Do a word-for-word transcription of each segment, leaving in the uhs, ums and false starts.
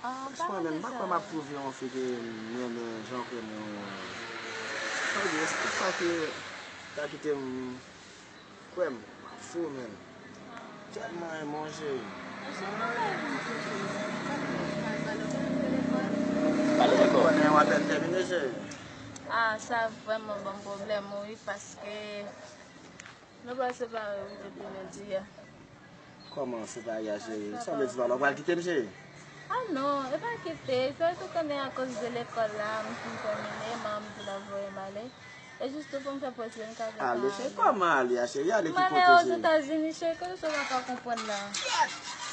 Ah, pa mande sa. Franchman, menm, m pa kwè m ap twouve yon fi ke m renmen jan w kwè m renmen w. Sa vle di, èske w pa ke ta kite m kwè m, m ap fou, menm. Tèlman renmen w, cheri. Pale ankò. Konnen w apèn tèmine, cheri. Ah, sa vrèman ban m pwoblèm, wi, paske nou pral separe, wi, depi jodi a. Kòman separe a, cheri? Sa vle di pa la, w pral kite m, cheri? Ah non, e pa kite, se tou konnen akoz de lekòl la, m fin tèmine, manman m di l ap voye m ale. E jis tou pou m fè pòz mwen ka gentan ale. Ale, cheri, kòman ale a, cheri? Ale ki kote, cheri? M ale Ozetazini, cheri, kote sa w pa ka konprann la?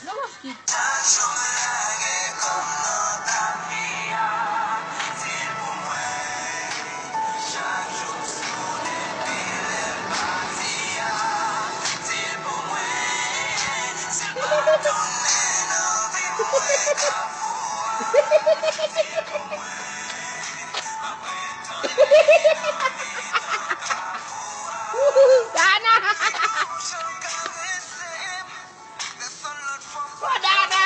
Nou p ap kite. Dana! Oh, Dana!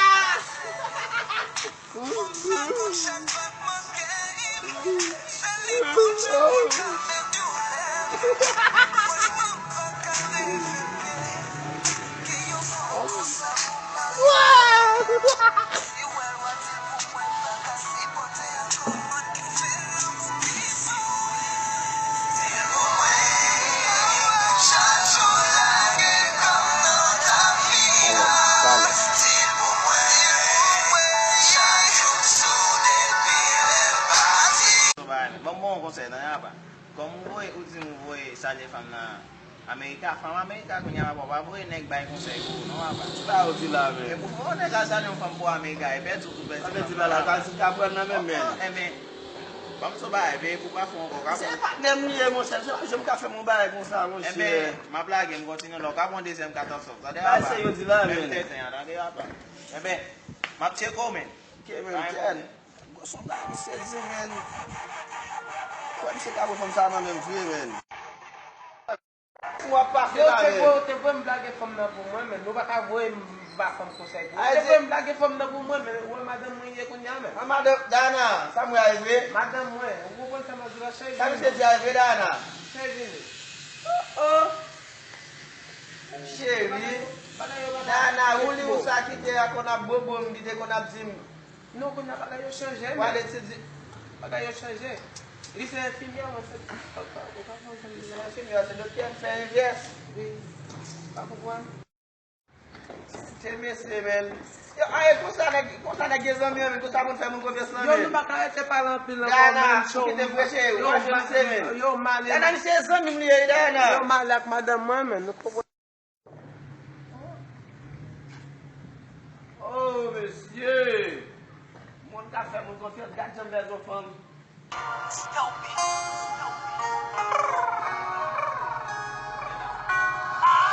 Bon, bon, konsèy, nan, apa. Kòm ou voye, ou di m ou voye salye fanm nan Amerika, fanm Amerika kounye a, apa, w pa voye nèg bay konsèy pou ou, non, apa. Sa yo di la, men. E pou fò nèg al salye yon fanm pou Amerika, e pèdi ou tou pèdi fanm nan. Sa vle di la, la, sa si ka pran nan men, men. Enben, ban m sou bagay, veye pou pa fè ankò, ka. Se patnè m li ye, monchè, se pa jan m ka fè m yon bagay konsa, monchè. Enben, m ap lage, m kontinye, lè w ka pran dezyèm katòz sòf, tande, apa. Sa se yo di la, men. Menm tenten an, tande, apa. Enben, m ap tcheke w, men. Ok, men, kèn. Gwo sonda misye di, men. Kwè misye ka pran fanm sa nan men m vre, men. Ou ap pase la, men. Yo te voye, te voye m blage fanm nan pou mwen, men. Nou pa ka voye m ba fanm konsèy pou ou. Te voye m blage fanm nan pou mwen, men. Ou wè madanm mwen ye kounye a, men. A madanm, Dana, sa mwen a ye vre? Madanm mwen, ou konprann sa m ap di la, cheri? Sa misye di a ye vre, Dana? Cheri vini. Oh, oh. Cheri, Dana, ou li ou sa ki te a konn ap bobo m, ki te konn ap di m. Non, kounye a bagay yo chanje, men. Wale ti di. Bagay yo chanje. Li se enfimyè, mwen se, ou pa, ou pa konn sa m di la. Li se enfimyè, se doktè, m fè envès. Wi. Pa konprann. Se mesye, men. Yo, a, e konsa nèg, konsa nèg gen zanmi an, men, konsa moun fè moun konfyans lan, men. Yo, nou pa ka rete pale anpil ankò, men. Dana, ou kite m preche, ou pa jwenn misye, men. Yo, malè. Dana, misye zanmi m li ye, Dana. Yo, malè ak madanm mwen, men. Nou konprann. Oh, mesye! Moun ka fè moun konfyans, gad jan m fè zo fanm.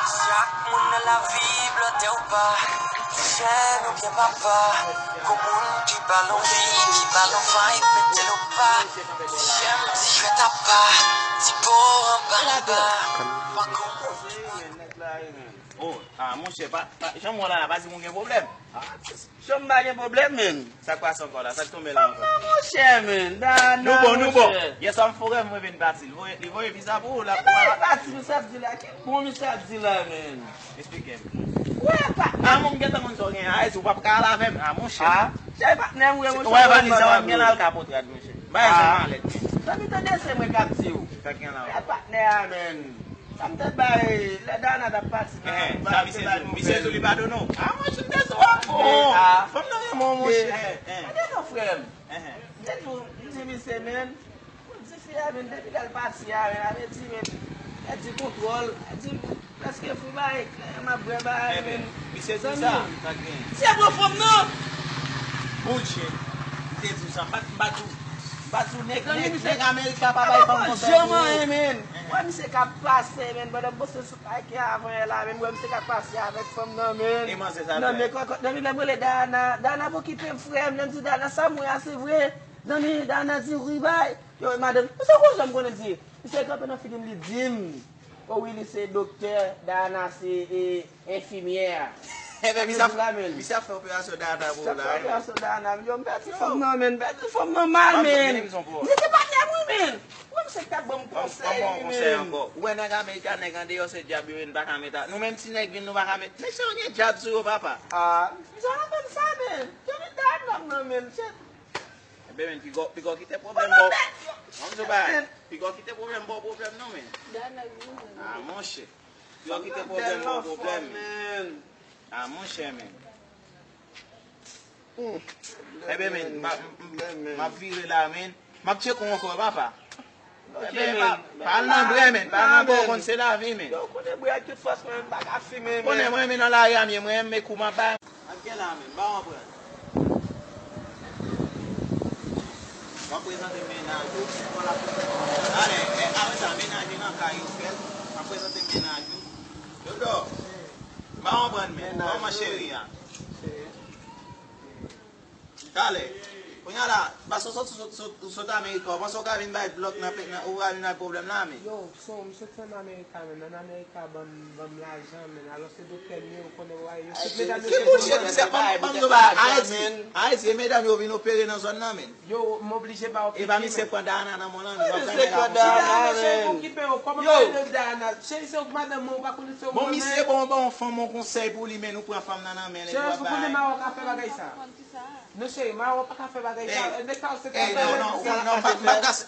Chak moun nan lavi, blòtè ou pa, jèn oubyen papa, gon moun ki ba l anvi, ki ba l anvi, mete l o pa. Jèn ti jwèt apa, ti po anba anba, pa gon moun ki. Nèg la, men. Oh, ah, monchè, pa, pa, jan m wè w la, pa di m ou gen pwoblèm. Ah, jan m pa gen pwoblèm, men. Sa k pase ankò la? Sa k tonbe la ankò? Non, monchè, men. Da, non, monchè. Nou bon, nou bon. Yèswa m fè rèv mwen vin pati. Li voye, li voye viza pou ou la. E pa, e pa ti misye ap di la. Ki bon misye ap di la, men? Eksplike m. Wè, patnè. Ah, mwen m gentan konn sa w gen. Ayiti, ou p ap ka al avè m. Ah, monchè. Ah, chè patnè, m wè, monchè. Wè, valiz la, w ap gen la al ka potrad, monchè. Bay sa malèt. Zanmi, tande se mwen k ap di w. Sa k gen la? Wè, patnè a, men. Sa m te bay, lè Dana t ap pati nan, eh, sa misye di w? Misye di w li padone w? Ah, monchè, m te sou a fon. Fanm nan renmen w, monchè. Tande non, frè m. M te di w, m di misye, men, pou di fi a, men, depi lè l pati a, men, avè di, men, pèdi kontwòl, di, prèske fou, bay, m ap bwè, bay, men. Misye di sa, sa k gen? Misye pran fanm nan. Bullshit. M te di w sa, m pa t, m pa t ou, m pa t ou nèg, nèg, nèg Amerika pa bay fanm konsèy pou ou. Janm anyen, men. Wè misye k ap pase, men, pandan m poste sou Like avan yè la, men m wè misye k ap pase avèk fanm nan, men. E manzè sa fè? Nan, men kòkòt, nan, men lè m rele Dana, Dana pou kite m, frè m, lè m di Dana sa m wè a se vre. Nan, men Dana di wi bay. Yo, madanm, misye gon jan m konnen di. Misye kanpe nan figi m, li di m. O wi, li se doktè, Dana se, e, enfimyè. Enben, misye ap, misye ap fè operasyon Dayana pou ou la, wi. Misye ap fè operasyon Dayana, men yo, m pèdi fanm nan, men, m pèdi fanm nan mal, men. Misye se patnè m, wi, men. Wi, misye k ap ban m konsèy, wi, men. Ban m konsèy ankò. Ou wè nèg Amerika, nèg andeyò, se dyab yo ye, n pa ka met a, nou menm ti nèg vin, nou pa ka met. Nèg sa yo gen dyab sou yo, papa. Ah, misye ap fè m sa, men. Yo met Dayana m nan, men, shit. Enben, men, piga w, piga w kite pwoblèm ba w. Ban m di w bagay. Piga w kite pwoblèm ba w pwoblèm, non, men. Ah, monchè. Piga w kite pwoblèm ba w pwoblèm, men. Ah, monchè, men. Enben, men, m ap, m, m, m ap vire la, men. M ap tcheke w ankò, papa. Enben, pa, pa al nan brè, men. Pa al nan brè, w konn se lavi, men. Yo, konnen brè ak tout fòs mwen, m pa ka fimen, men. Konnen mwen, men nan lari a, m ye, mwen, men kou m ap bay. Ak gen la, men. Ba w anprann. W ap prezante mennaj ou. Alè, e, apre sa, mennaj ou nan kay ou, frè. W ap prezante mennaj ou. Dodo, ba w anprann, men. Kòman cheri a? Talè. Kounye a la, paske w sot, sot, sot, sot Amerika, w panse w ka vin bay blòk nan, nan, ou ka vin bay pwoblèm la, men. Yo, so, m soti ann Amerika, men, ann Amerika, ban m, ban m lajan, men, alò se doktè m ye, ou konnen, w wè, yo, tout medam yo se doktè. Ki bullshit, misye, ban m, ban m di w bagay, Ayiti, Ayiti, e medam yo vin opere nan zòn nan, men. Yo, m oblije ba w piti, men. E pa misye pran Dayana nan men w lan, men, w ap fè nèg la konsa. Cheri, se w ki pè w, kòman w pale de Dayana? Cheri, se w ki madanm mwen, ou pa konnen se w mwen, men. Bon, misye, bon, bon, fanm, yon konsèy pou li, men, nou pran fanm nan nan men l, epi w ap bay. Cheri, ou konnen Mawa ka fè bagay sa. Non, cheri, Mawa pa ka fè bagay sa. Nèg sa yo se trapè, nèg sa yo ap pase.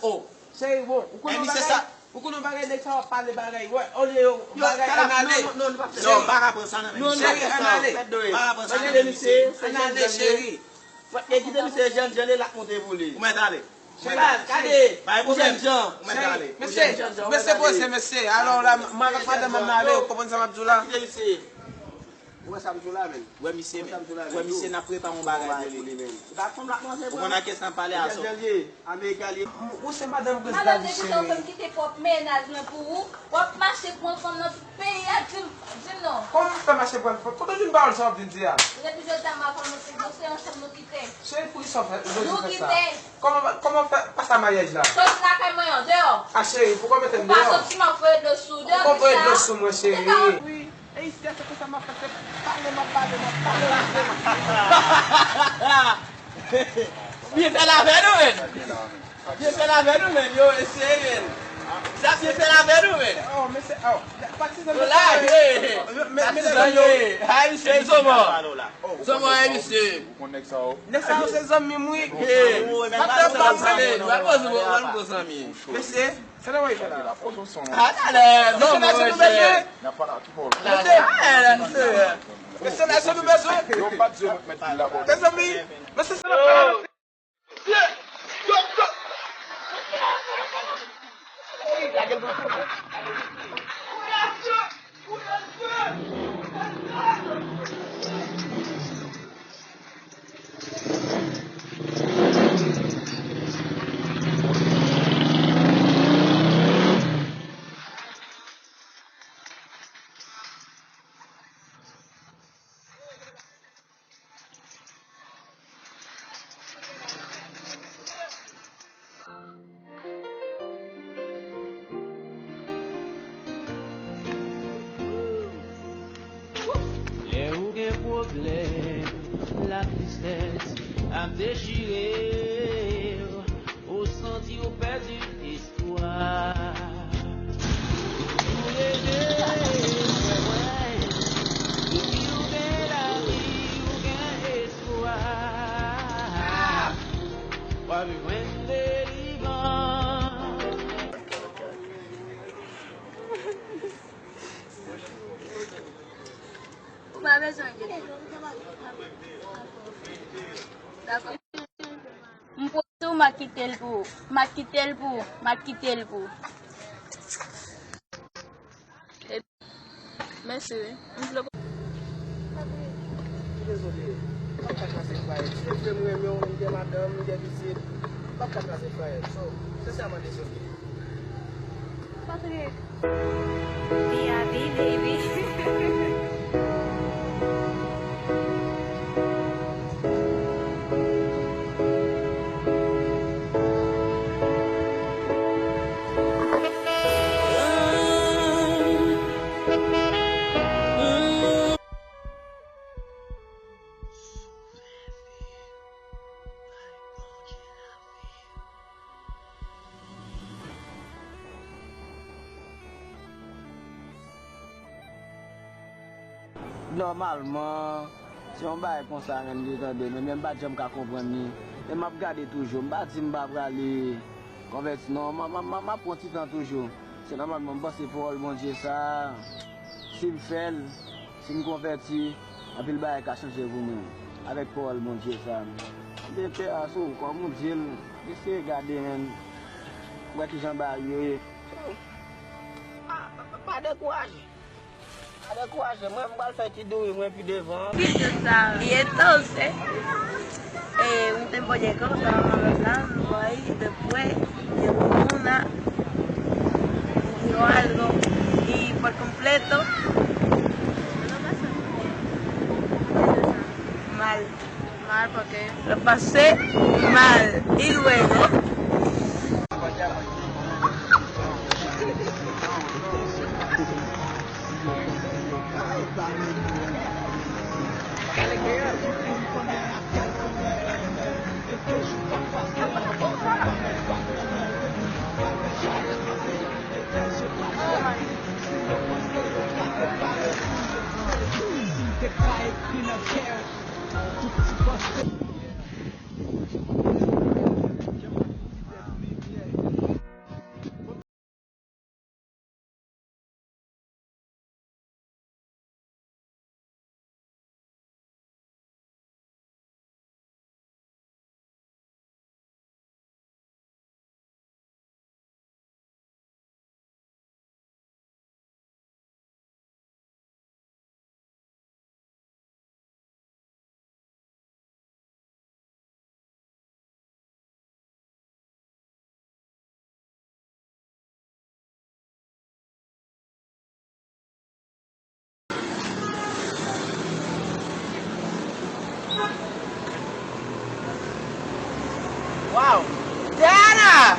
Cheri, bon, ou konnen yon bagay? Ou konnen yon bagay, nèg sa yo ap pale bagay. Wè, olye yo bagay, ann ale. Non, non, non, nou pa fè sa. Cheri, ann ale. Cheri, ann ale. Ann ale, cheri. Kite misye jèn, jèn, e l ap monte pou li. Ou mèt ale. Cheri, gade. Pa gen pwoblèm. Jèn jan. Ou mèt ale. Mesye, mesye poze, mesye. Alò la, mwen avèk madanm mwen n ale, ou konprann sa m ap di w la? Kite misye. Ou wè sa m di w la, men? Wè misye, men. Wè misye, n ap prepare yon bagay pou li, men. Ou konn a kiyès n ap pale a, so? Amerika li ye. Ou se madanm prens Dadi, cheri. Madanm, depi sa ou fè m kite pwòp mennaj mwen pou ou, w ap mache pran fanm nan tout peyi a, di m, di m non. Kòman m fè mache pran fanm? Kote w jwenn pawòl sa w ap vin di a? Depi jodi a, m ap anonse, nou se ansanm nou kite. Cheri, poukisa w fè, w bezwen fè sa? Nou kite. Kòman, kòman w fè pase a maryaj la? Soti lakay mwen an, deyò. A, cheri, poukò w mete m deyò? Ou pa soti, m ap voye dlo sou ou, deyò. Poukò w voye dlo sou mwen, cheri? Wi, e isi a se konsa m ap fè, se pale, m ap pale, m ap pale, m ap pale. Byen fè l avè nou, men. Byen fè l avè nou, men. Yo, eseye, men. Sa byen fè l avè nou, men. Oh, mesye, oh. Patizan yo. Patizan yo. Ayisyen, Zomo. Zomo, ayisyen. Ou konn nèg sa yo? Nèg sa yo se zanmi m, wi. Hey, m ap fè pase, nou al poze, nou al poze zanmi. Mesye, se nan mwen fè la. A, talè, non, mesye, nou bezwen. N ap pale a tout moun. Mesye, mesye, mesye, nou bezwen. Yo pa di yo mèt la bò. Mezanmi, mesye, se nan. Lè ou gen pwoblèm, latristès ap dechire w, ou santi w pèdi espwa. Ou reve, kwè mwen, depi ou gen lavi, ou gen espwa. W ap jwenn delivrans. Ou pa bezwen gen. Dakò. M pwomèt ou, m a kite l pou ou. M a kite l pou ou. M a kite l pou ou. Mèsi, wi. M vle. Dezole. M p ap ka kraze fwaye. Si se vre m renmen w, m gen madanm, m gen pitit, m p ap ka kraze fwaye. So, sensèman dezole. Patrick. B I B, baby. Nòmalman, se yon bagay konsa menm li tande, men, men m pa t janm ka konprann li. Men m ap gade toujou. M pa di m pa prale konvèti non, m, m, m, m ap pran ti tan toujou. Se nòmalman, m panse pawòl Bondye sa a, si m fè l, si m konvèti, anpil bagay ka chanje pou mwen. Avèk pawòl Bondye sa a, m mete a sou kòm ou di l, eseye gade, men, wè kijan bagay yo ye. Pa, pa, pa dekouraje. Pa dekouraje, mwen m pral fè ti duri mwen pi devan. Y entonces, eh, un tiempo llegó, estábamos hablando ahí, después llegó una, dijo algo, y por completo, mal. Mal, porque lo pasé mal. Y luego. Wow! Diana!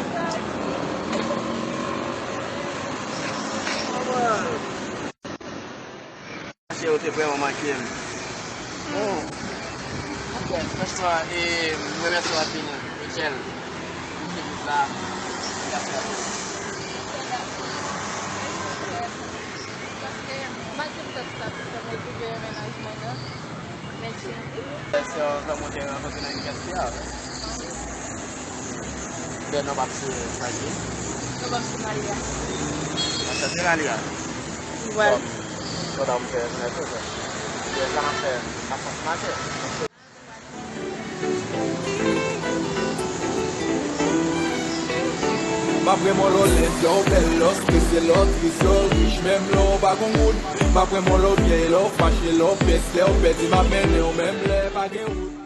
Mache, ou te vrèman manke m. Oh. Yes, franchman, e, m remèsye w anpil, Michel. Michel, la. Paske, malgre m fè sa, m retwouve menaj mwen nan. Mèsi anpil. Se yon granmoun te rankontre nan inivèsite a. Oubyen non, p ap sou sa l ye? Non, p ap sou Malia. Nan sèt de Malia? Wi. Bon, bon, m fè rekonèt ou, frè. Oubyen sa m ap fè, m ap fè mache. M ap renmen w lè w lèd, lè w bèl, lè w strese, lè w tris, lè w rich, menm lè w pa gon goud. M ap renmen w lè w vyèy, lè w fache, lè w pès, lè w pèdi, m ap mennen w menm lè pa gen wout.